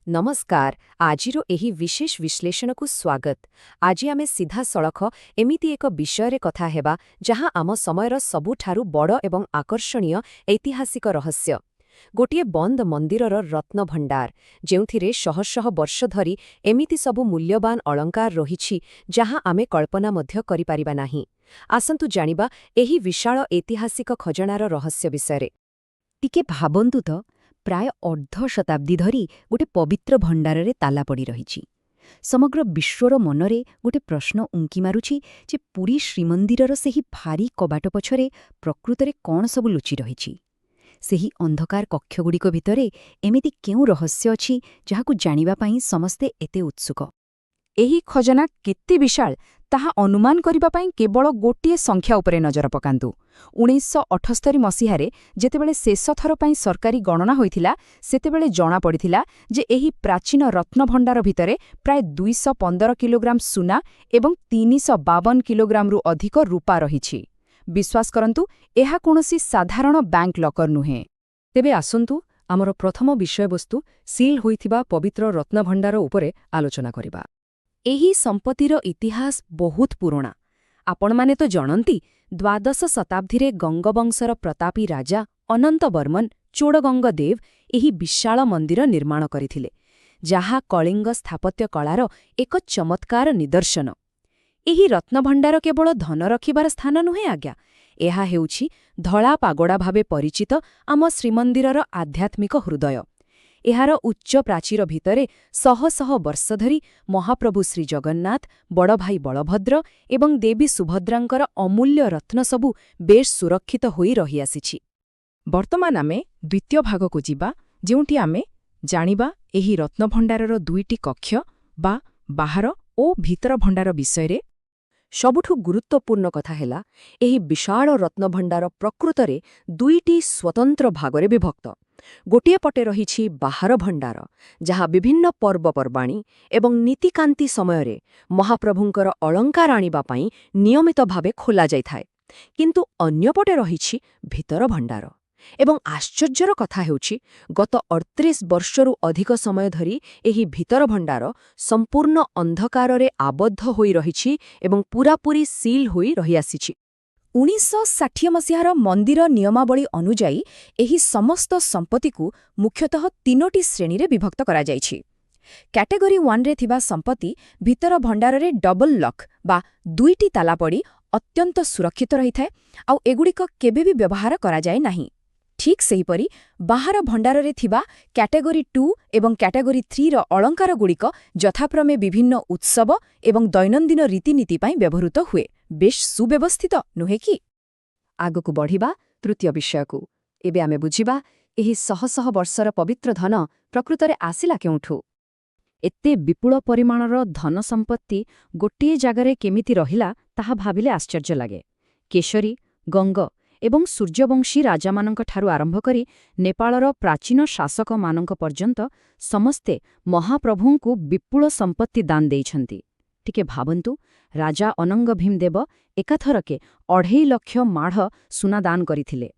ନମସ୍କାର। ଆଜିର ଏହି ବିଶେଷ ବିଶ୍ଳେଷଣକୁ ସ୍ୱାଗତ। ଆଜି ଆମେ ସିଧାସଳଖ ଏମିତି ଏକ ବିଷୟରେ କଥା ହେବା, ଯାହା ଆମ ସମୟର ସବୁଠାରୁ ବଡ଼ ଏବଂ ଆକର୍ଷଣୀୟ ଐତିହାସିକ ରହସ୍ୟ। ଗୋଟିଏ ବନ୍ଦ ମନ୍ଦିରର ରତ୍ନଭଣ୍ଡାର, ଯେଉଁଥିରେ ଶହ ଶହ ବର୍ଷ ଧରି ଏମିତି ସବୁ ମୂଲ୍ୟବାନ ଅଳଙ୍କାର ରହିଛି, ଯାହା ଆମେ କଳ୍ପନା ମଧ୍ୟ କରିପାରିବା ନାହିଁ। ଆସନ୍ତୁ ଜାଣିବା ଏହି ବିଶାଳ ଐତିହାସିକ ଖଜଣାର ରହସ୍ୟ ବିଷୟରେ। ଟିକେ ଭାବନ୍ତୁ ତ, ପ୍ରାୟ ଅର୍ଦ୍ଧ ଶତାବ୍ଦୀ ଧରି ଗୋଟେ ପବିତ୍ର ଭଣ୍ଡାରରେ ତାଲା ପଡ଼ି ରହିଛି। ସମଗ୍ର ବିଶ୍ୱର ମନରେ ଗୋଟେ ପ୍ରଶ୍ନ ଉଙ୍କି ମାରୁଛି ଯେ ପୁରୀ ଶ୍ରୀମନ୍ଦିରର ସେହି ଭାରୀ କବାଟ ପଛରେ ପ୍ରକୃତରେ କ'ଣ ସବୁ ଲୁଚି ରହିଛି? ସେହି ଅନ୍ଧକାର କକ୍ଷଗୁଡ଼ିକ ଭିତରେ ଏମିତି କେଉଁ ରହସ୍ୟ ଅଛି, ଯାହାକୁ ଜାଣିବା ପାଇଁ ସମସ୍ତେ ଏତେ ଉତ୍ସୁକ? ଏହି ଖଜଣା କେତେ ବିଶାଳ, ତାହା ଅନୁମାନ କରିବା ପାଇଁ କେବଳ ଗୋଟିଏ ସଂଖ୍ୟା ଉପରେ ନଜର ପକାନ୍ତୁ। 1978 ମସିହାରେ ଯେତେବେଳେ ଶେଷ ଥର ପାଇଁ ସରକାରୀ ଗଣନା ହୋଇଥିଲା, ସେତେବେଳେ ଜଣାପଡ଼ିଥିଲା ଯେ ଏହି ପ୍ରାଚୀନ ରତ୍ନଭଣ୍ଡାର ଭିତରେ ପ୍ରାୟ 215 କିଲୋଗ୍ରାମ ସୁନା ଏବଂ 352 କିଲୋଗ୍ରାମରୁ ଅଧିକ ରୂପା ରହିଛି। ବିଶ୍ୱାସ କରନ୍ତୁ, ଏହା କୌଣସି ସାଧାରଣ ବ୍ୟାଙ୍କ ଲକର ନୁହେଁ। ତେବେ ଆସନ୍ତୁ, ଆମର ପ୍ରଥମ ବିଷୟବସ୍ତୁ ସିଲ୍ ହୋଇଥିବା ପବିତ୍ର ରତ୍ନଭଣ୍ଡାର ଉପରେ ଆଲୋଚନା କରିବା। ଏହି ସମ୍ପତ୍ତିର ଇତିହାସ ବହୁତ ପୁରୁଣା। ଆପଣମାନେ ତ ଜାଣନ୍ତି, ଦ୍ୱାଦଶ ଶତାବ୍ଦୀରେ ଗଙ୍ଗବଂଶର ପ୍ରତାପୀ ରାଜା ଅନନ୍ତବର୍ମନ ଚୋଡ଼ଗଙ୍ଗ ଦେବ ଏହି ବିଶାଳ ମନ୍ଦିର ନିର୍ମାଣ କରିଥିଲେ, ଯାହା କଳିଙ୍ଗ ସ୍ଥାପତ୍ୟ କଳାର ଏକ ଚମତ୍କାର ନିଦର୍ଶନ। ଏହି ରତ୍ନଭଣ୍ଡାର କେବଳ ଧନ ରଖିବାର ସ୍ଥାନ ନୁହେଁ ଆଜ୍ଞା, ଏହା ହେଉଛି ଧଳା ପାଗୋଡ଼ା ଭାବେ ପରିଚିତ ଆମ ଶ୍ରୀମନ୍ଦିରର ଆଧ୍ୟାତ୍ମିକ ହୃଦୟ। ଏହାର ଉଚ୍ଚ ପ୍ରାଚୀର ଭିତରେ ଶହ ଶହ ବର୍ଷ ଧରି ମହାପ୍ରଭୁ ଶ୍ରୀଜଗନ୍ନାଥ, ବଡ଼ଭାଇ ବଳଭଦ୍ର ଏବଂ ଦେବୀ ସୁଭଦ୍ରାଙ୍କର ଅମୂଲ୍ୟ ରତ୍ନ ସବୁ ବେଶ୍ ସୁରକ୍ଷିତ ହୋଇ ରହିଆସିଛି। ବର୍ତ୍ତମାନ ଆମେ ଦ୍ୱିତୀୟ ଭାଗକୁ ଯିବା, ଯେଉଁଠି ଆମେ ଜାଣିବା ଏହି ରତ୍ନଭଣ୍ଡାରର ଦୁଇଟି କକ୍ଷ ବା ବାହାର ଓ ଭିତର ଭଣ୍ଡାର ବିଷୟରେ। ସବୁଠୁ ଗୁରୁତ୍ୱପୂର୍ଣ୍ଣ କଥା ହେଲା, ଏହି ବିଶାଳ ରତ୍ନଭଣ୍ଡାର ପ୍ରକୃତରେ ଦୁଇଟି ସ୍ୱତନ୍ତ୍ର ଭାଗରେ ବିଭକ୍ତ। ଗୋଟିଏ ପଟେ ରହିଛି ବାହାର ଭଣ୍ଡାର, ଯାହା ବିଭିନ୍ନ ପର୍ବପର୍ବାଣୀ ଏବଂ ନୀତିକାନ୍ତି ସମୟରେ ମହାପ୍ରଭୁଙ୍କର ଅଳଙ୍କାର ଆଣିବା ପାଇଁ ନିୟମିତ ଭାବେ ଖୋଲାଯାଇଥାଏ। କିନ୍ତୁ ଅନ୍ୟପଟେ ରହିଛି ଭିତର ଭଣ୍ଡାର ଏବଂ ଆଶ୍ଚର୍ଯ୍ୟର କଥା ହେଉଛି, ଗତ 38 ବର୍ଷରୁ ଅଧିକ ସମୟ ଧରି ଏହି ଭିତର ଭଣ୍ଡାର ସମ୍ପୂର୍ଣ୍ଣ ଅନ୍ଧକାରରେ ଆବଦ୍ଧ ହୋଇ ରହିଛି ଏବଂ ପୂରାପୂରି ସିଲ୍ ହୋଇ ରହିଆସିଛି। 1960 ମସିହାର ମନ୍ଦିର ନିୟମାବଳୀ ଅନୁଯାୟୀ ଏହି ସମସ୍ତ ସମ୍ପତ୍ତିକୁ ମୁଖ୍ୟତଃ ତିନୋଟି ଶ୍ରେଣୀରେ ବିଭକ୍ତ କରାଯାଇଛି। କ୍ୟାଟେଗୋରୀ ୱାନ୍ରେ ଥିବା ସମ୍ପତ୍ତି ଭିତର ଭଣ୍ଡାରରେ ଡବଲ ଲକ୍ ବା ଦୁଇଟି ତାଲା ପଡ଼ି ଅତ୍ୟନ୍ତ ସୁରକ୍ଷିତ ରହିଥାଏ, ଆଉ ଏଗୁଡ଼ିକ କେବେ ବି ବ୍ୟବହାର କରାଯାଏ ନାହିଁ। ଠିକ୍ ସେହିପରି ବାହାର ଭଣ୍ଡାରରେ ଥିବା କ୍ୟାଟେଗୋରୀ 2 ଏବଂ କ୍ୟାଟେଗୋରୀ 3ର ଅଳଙ୍କାରଗୁଡ଼ିକ ଯଥାକ୍ରମେ ବିଭିନ୍ନ ଉତ୍ସବ ଏବଂ ଦୈନନ୍ଦିନ ରୀତିନୀତି ପାଇଁ ବ୍ୟବହୃତ ହୁଏ। ବେଶ୍ ସୁବ୍ୟବସ୍ଥିତ, ନୁହେଁ କି? ଆଗକୁ ବଢ଼ିବା ତୃତୀୟ ବିଷୟକୁ। ଏବେ ଆମେ ବୁଝିବା, ଏହି ଶହ ଶହ ବର୍ଷର ପବିତ୍ର ଧନ ପ୍ରକୃତରେ ଆସିଲା କେଉଁଠୁ? ଏତେ ବିପୁଳ ପରିମାଣର ଧନ ସମ୍ପତ୍ତି ଗୋଟିଏ ଜାଗାରେ କେମିତି ରହିଲା, ତାହା ଭାବିଲେ ଆଶ୍ଚର୍ଯ୍ୟ ଲାଗେ। କେଶରୀ, ଗଙ୍ଗ ଏବଂ ସୂର୍ଯ୍ୟବଂଶୀ ରାଜାମାନଙ୍କଠାରୁ ଆରମ୍ଭ କରି ନେପାଳର ପ୍ରାଚୀନ ଶାସକମାନଙ୍କ ପର୍ଯ୍ୟନ୍ତ ସମସ୍ତେ ମହାପ୍ରଭୁଙ୍କୁ ବିପୁଳ ସମ୍ପତ୍ତି ଦାନ ଦେଇଛନ୍ତି। ଟିକେ ଭାବନ୍ତୁ, ରାଜା ଅନଙ୍ଗ ଭୀମଦେବ ଏକାଥରକେ 2.5 ଲକ୍ଷ ମାଢ଼ ସୁନା ଦାନ କରିଥିଲେ।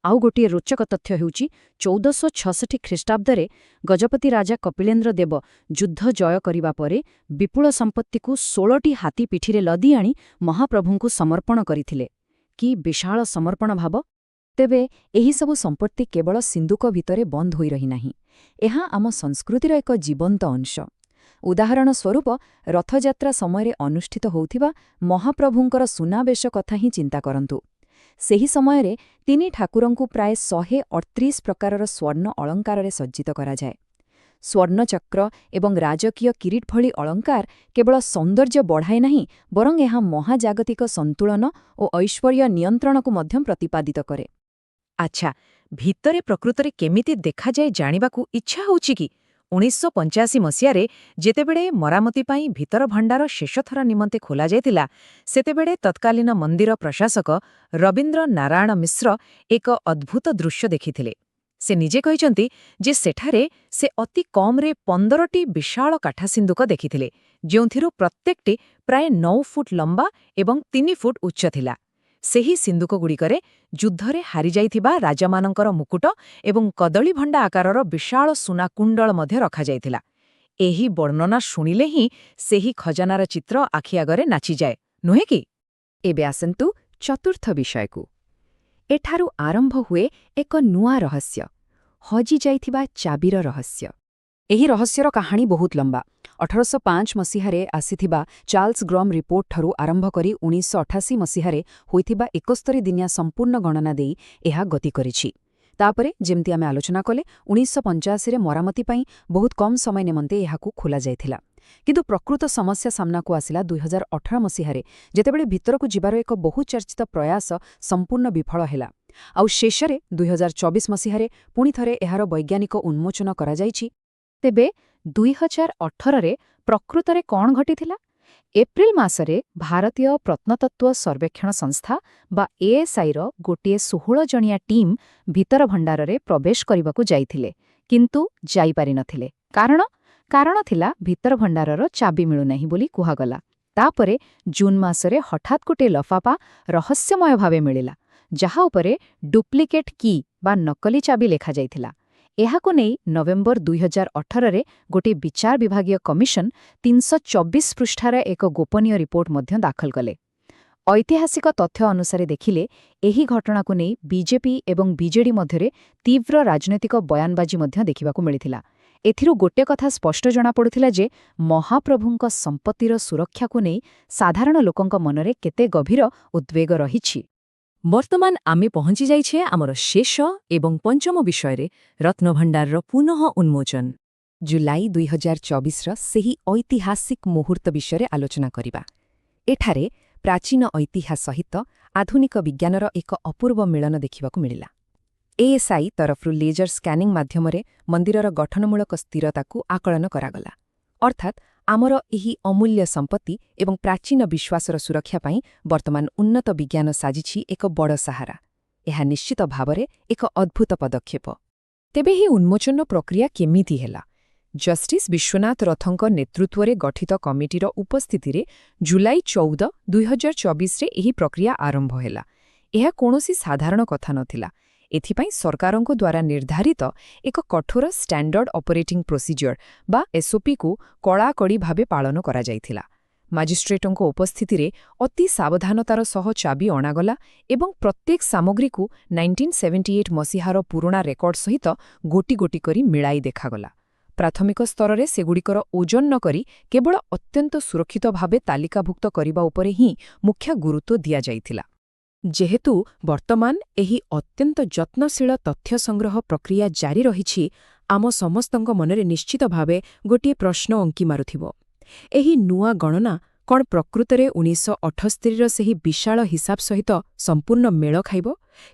ଆଉ ଗୋଟିଏ ରୋଚକ ତଥ୍ୟ ହେଉଛି, 1466 ଖ୍ରୀଷ୍ଟାବ୍ଦରେ ଗଜପତି ରାଜା କପିଳେନ୍ଦ୍ର ଦେବ ଯୁଦ୍ଧ ଜୟ କରିବା ପରେ ବିପୁଳ ସମ୍ପତ୍ତିକୁ 16ଟି ହାତୀ ପିଠିରେ ଲଦି ଆଣି ମହାପ୍ରଭୁଙ୍କୁ ସମର୍ପଣ କରିଥିଲେ। କି ବିଶାଳ ସମର୍ପଣ ଭାବ! ତେବେ ଏହିସବୁ ସମ୍ପତ୍ତି କେବଳ ସିନ୍ଦୁକ ଭିତରେ ବନ୍ଦ ହୋଇ ରହିନାହିଁ। ଏହା ଆମ ସଂସ୍କୃତିର ଏକ ଜୀବନ୍ତ ଅଂଶ। ଉଦାହରଣ ସ୍ୱରୂପ, ରଥଯାତ୍ରା ସମୟରେ ଅନୁଷ୍ଠିତ ହେଉଥିବା ମହାପ୍ରଭୁଙ୍କର ସୁନାବେଶ କଥା ହିଁ ଚିନ୍ତା କରନ୍ତୁ। ସେହି ସମୟରେ ତିନି ଠାକୁରଙ୍କୁ ପ୍ରାୟ 138 ପ୍ରକାରର ସ୍ୱର୍ଣ୍ଣ ଅଳଙ୍କାରରେ ସଜ୍ଜିତ କରାଯାଏ। ସ୍ୱର୍ଣ୍ଣଚକ୍ର ଏବଂ ରାଜକୀୟ କିରୀଟ ଭଳି ଅଳଙ୍କାର କେବଳ ସୌନ୍ଦର୍ଯ୍ୟ ବଢ଼ାଏ ନାହିଁ, ବରଂ ଏହା ମହାଜାଗତିକ ସନ୍ତୁଳନ ଓ ଐଶ୍ୱର୍ଯ୍ୟ ନିୟନ୍ତ୍ରଣକୁ ମଧ୍ୟ ପ୍ରତିପାଦିତ କରେ। ଆଚ୍ଛା, ଭିତରେ ପ୍ରକୃତରେ କେମିତି ଦେଖାଯାଏ ଜାଣିବାକୁ ଇଚ୍ଛା ହେଉଛି କି? 1985 ମସିହାରେ ଯେତେବେଳେ ମରାମତି ପାଇଁ ଭିତର ଭଣ୍ଡାର ଶେଷଥର ନିମନ୍ତେ ଖୋଲାଯାଇଥିଲା, ସେତେବେଳେ ତତ୍କାଳୀନ ମନ୍ଦିର ପ୍ରଶାସକ ରବୀନ୍ଦ୍ର ନାରାୟଣ ମିଶ୍ର ଏକ ଅଦ୍ଭୁତ ଦୃଶ୍ୟ ଦେଖିଥିଲେ। ସେ ନିଜେ କହିଛନ୍ତି ଯେ ସେଠାରେ ସେ ଅତି କମ୍ରେ 15ଟି ବିଶାଳ କାଠସିନ୍ଦୁକ ଦେଖିଥିଲେ, ଯେଉଁଥିରୁ ପ୍ରତ୍ୟେକଟି ପ୍ରାୟ 9 ଫୁଟ ଲମ୍ବା ଏବଂ 3 ଫୁଟ ଉଚ୍ଚ ଥିଲା। ସେହି ସିନ୍ଦୁକଗୁଡ଼ିକରେ ଯୁଦ୍ଧରେ ହାରିଯାଇଥିବା ରାଜାମାନଙ୍କର ମୁକୁଟ ଏବଂ କଦଳୀଭଣ୍ଡା ଆକାରର ବିଶାଳ ସୁନା କୁଣ୍ଡଳ ମଧ୍ୟ ରଖାଯାଇଥିଲା। ଏହି ବର୍ଣ୍ଣନା ଶୁଣିଲେ ହିଁ ସେହି ଖଜାନାର ଚିତ୍ର ଆଖି ଆଗରେ ନାଚିଯାଏ, ନୁହେଁ କି? ଏବେ ଆସନ୍ତୁ ଚତୁର୍ଥ ବିଷୟକୁ। ଏଠାରୁ ଆରମ୍ଭ ହୁଏ ଏକ ନୂଆ ରହସ୍ୟ, ହଜିଯାଇଥିବା ଚାବିର ରହସ୍ୟ। ଏହି ରହସ୍ୟର କାହାଣୀ ବହୁତ ଲମ୍ବା। 1805 ମସିହାରେ ଆସିଥିବା ଚାର୍ଲସ ଗ୍ରମ୍ ରିପୋର୍ଟଠାରୁ ଆରମ୍ଭ କରି 1988 ମସିହାରେ ହୋଇଥିବା 71 ଦିନିଆ ସମ୍ପୂର୍ଣ୍ଣ ଗଣନା ଦେଇ ଏହା ଗତି କରିଛି। ତାପରେ, ଯେମିତି ଆମେ ଆଲୋଚନା କଲେ, 1985ରେ ମରାମତି ପାଇଁ ବହୁତ କମ୍ ସମୟ ନିମନ୍ତେ ଏହାକୁ ଖୋଲାଯାଇଥିଲା। କିନ୍ତୁ ପ୍ରକୃତ ସମସ୍ୟା ସାମ୍ନାକୁ ଆସିଲା 2018 ମସିହାରେ, ଯେତେବେଳେ ଭିତରକୁ ଯିବାର ଏକ ବହୁଚର୍ଚ୍ଚିତ ପ୍ରୟାସ ସମ୍ପୂର୍ଣ୍ଣ ବିଫଳ ହେଲା। ଆଉ ଶେଷରେ 2024 ମସିହାରେ ପୁଣି ଥରେ ଏହାର ବୈଜ୍ଞାନିକ ଉନ୍ମୋଚନ କରାଯାଇଛି। ତେବେ 2018ରେ ପ୍ରକୃତରେ କ'ଣ ଘଟିଥିଲା? ଏପ୍ରିଲ ମାସରେ ଭାରତୀୟ ପ୍ରତ୍ନତତ୍ତ୍ୱ ସର୍ବେକ୍ଷଣ ସଂସ୍ଥା ବା ଏଏସ୍ଆଇର ଗୋଟିଏ 16 ଜଣିଆ ଟିମ୍ ଭିତର ଭଣ୍ଡାରରେ ପ୍ରବେଶ କରିବାକୁ ଯାଇଥିଲେ, କିନ୍ତୁ ଯାଇପାରିନଥିଲେ। କାରଣ ଥିଲା, ଭିତର ଭଣ୍ଡାରର ଚାବି ମିଳୁନାହିଁ ବୋଲି କୁହାଗଲା। ତାପରେ ଜୁନ୍ ମାସରେ ହଠାତ୍ ଗୋଟିଏ ଲଫାପା ରହସ୍ୟମୟ ଭାବେ ମିଳିଲା, ଯାହା ଉପରେ ଡୁପ୍ଲିକେଟ୍ କି ବା ନକଲି ଚାବି ଲେଖାଯାଇଥିଲା। ଏହାକୁ ନେଇ ନଭେମ୍ବର 2018ରେ ଗୋଟିଏ ବିଚାର ବିଭାଗୀୟ କମିଶନ 324 ପୃଷ୍ଠାର ଏକ ଗୋପନୀୟ ରିପୋର୍ଟ ମଧ୍ୟ ଦାଖଲ କଲେ। ଐତିହାସିକ ତଥ୍ୟ ଅନୁସାରେ ଦେଖିଲେ, ଏହି ଘଟଣାକୁ ନେଇ ବିଜେପି ଏବଂ ବିଜେଡି ମଧ୍ୟରେ ତୀବ୍ର ରାଜନୈତିକ ବୟାନବାଜି ମଧ୍ୟ ଦେଖିବାକୁ ମିଳିଥିଲା। ଏଥିରୁ ଗୋଟେ କଥା ସ୍ପଷ୍ଟ ଜଣାପଡ଼ୁଥିଲା ଯେ ମହାପ୍ରଭୁଙ୍କ ସମ୍ପତ୍ତିର ସୁରକ୍ଷାକୁ ନେଇ ସାଧାରଣ ଲୋକଙ୍କ ମନରେ କେତେ ଗଭୀର ଉଦ୍ବେଗ ରହିଛି। ବର୍ତ୍ତମାନ ଆମେ ପହଞ୍ଚି ଯାଇଛେ ଆମର ଶେଷ ଏବଂ ପଞ୍ଚମ ବିଷୟରେ, ରତ୍ନଭଣ୍ଡାରର ପୁନଃ ଉନ୍ମୋଚନ। ଜୁଲାଇ 2024ର ସେହି ଐତିହାସିକ ମୁହୂର୍ତ୍ତ ବିଷୟରେ ଆଲୋଚନା କରିବା। ଏଠାରେ ପ୍ରାଚୀନ ଐତିହ୍ୟ ସହିତ ଆଧୁନିକ ବିଜ୍ଞାନର ଏକ ଅପୂର୍ବ ମିଳନ ଦେଖିବାକୁ ମିଳିଲା। ଏଏସ୍ଆଇ ତରଫରୁ ଲେଜର ସ୍କାନିଂ ମାଧ୍ୟମରେ ମନ୍ଦିରର ଗଠନମୂଳକ ସ୍ଥିରତାକୁ ଆକଳନ କରାଗଲା। ଅର୍ଥାତ୍ ଆମର ଏହି ଅମୂଲ୍ୟ ସମ୍ପତ୍ତି ଏବଂ ପ୍ରାଚୀନ ବିଶ୍ୱାସର ସୁରକ୍ଷା ପାଇଁ ବର୍ତ୍ତମାନ ଉନ୍ନତ ବିଜ୍ଞାନ ସାଜିଛି ଏକ ବଡ଼ ସାହାରା। ଏହା ନିଶ୍ଚିତ ଭାବରେ ଏକ ଅଦ୍ଭୁତ ପଦକ୍ଷେପ। ତେବେ ଏହି ଉନ୍ମୋଚନ ପ୍ରକ୍ରିୟା କେମିତି ହେଲା? ଜଷ୍ଟିସ୍ ବିଶ୍ୱନାଥ ରଥଙ୍କ ନେତୃତ୍ୱରେ ଗଠିତ କମିଟିର ଉପସ୍ଥିତିରେ ଜୁଲାଇ 14, 2024ରେ ଏହି ପ୍ରକ୍ରିୟା ଆରମ୍ଭ ହେଲା। ଏହା କୌଣସି ସାଧାରଣ କଥା ନଥିଲା। ଏଥିପାଇଁ ସରକାରଙ୍କ ଦ୍ୱାରା ନିର୍ଦ୍ଧାରିତ ଏକ କଠୋର ଷ୍ଟାଣ୍ଡାର୍ଡ ଅପରେଟିଂ ପ୍ରୋସିଜିଅର ବା ଏସ୍ଓପିକୁ କଡ଼ାକଡ଼ି ଭାବେ ପାଳନ କରାଯାଇଥିଲା। ମାଜିଷ୍ଟ୍ରେଟଙ୍କ ଉପସ୍ଥିତିରେ ଅତି ସାବଧାନତାର ସହ ଚାବି ଅଣାଗଲା ଏବଂ ପ୍ରତ୍ୟେକ ସାମଗ୍ରୀକୁ 1978 ମସିହାର ପୁରୁଣା ରେକର୍ଡ ସହିତ ଗୋଟି ଗୋଟି କରି ମିଳାଇ ଦେଖାଗଲା। ପ୍ରାଥମିକ ସ୍ତରରେ ସେଗୁଡ଼ିକର ଓଜନ ନ କରି କେବଳ ଅତ୍ୟନ୍ତ ସୁରକ୍ଷିତ ଭାବେ ତାଲିକାଭୁକ୍ତ କରିବା ଉପରେ ହିଁ ମୁଖ୍ୟ ଗୁରୁତ୍ୱ ଦିଆଯାଇଥିଲା। ଯେହେତୁ ବର୍ତ୍ତମାନ ଏହି ଅତ୍ୟନ୍ତ ଯତ୍ନଶୀଳ ତଥ୍ୟ ସଂଗ୍ରହ ପ୍ରକ୍ରିୟା ଜାରି ରହିଛି, ଆମ ସମସ୍ତଙ୍କ ମନରେ ନିଶ୍ଚିତ ଭାବେ ଗୋଟିଏ ପ୍ରଶ୍ନ ଅଙ୍କି ମାରୁଥିବ। ଏହି ନୂଆ ଗଣନା କ'ଣ ପ୍ରକୃତରେ 1978ର ସେହି ବିଶାଳ ହିସାବ ସହିତ ସମ୍ପୂର୍ଣ୍ଣ ମେଳ ଖାଇବ,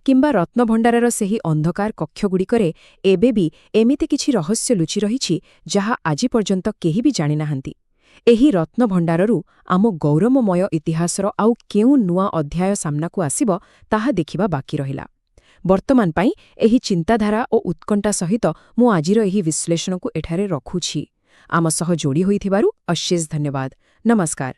କିମ୍ବା ରତ୍ନଭଣ୍ଡାରର ସେହି ଅନ୍ଧକାର କକ୍ଷଗୁଡ଼ିକରେ ଏବେ ବି ଏମିତି କିଛି ରହସ୍ୟ ଲୁଚି ରହିଛି, ଯାହା ଆଜି ପର୍ଯ୍ୟନ୍ତ କେହି ବି ଜାଣିନାହାନ୍ତି? ଏହି ରତ୍ନଭଣ୍ଡାରରୁ ଆମ ଗୌରବମୟ ଇତିହାସର ଆଉ କେଉଁ ନୂଆ ଅଧ୍ୟାୟ ସାମ୍ନାକୁ ଆସିବ, ତାହା ଦେଖିବା ବାକି ରହିଲା। ବର୍ତ୍ତମାନ ପାଇଁ ଏହି ଚିନ୍ତାଧାରା ଓ ଉତ୍କଣ୍ଠା ସହିତ ମୁଁ ଆଜିର ଏହି ବିଶ୍ଳେଷଣକୁ ଏଠାରେ ରଖୁଛି। ଆମ ସହ ଯୋଡ଼ି ହୋଇଥିବାରୁ ଅଶେଷ ଧନ୍ୟବାଦ। ନମସ୍କାର।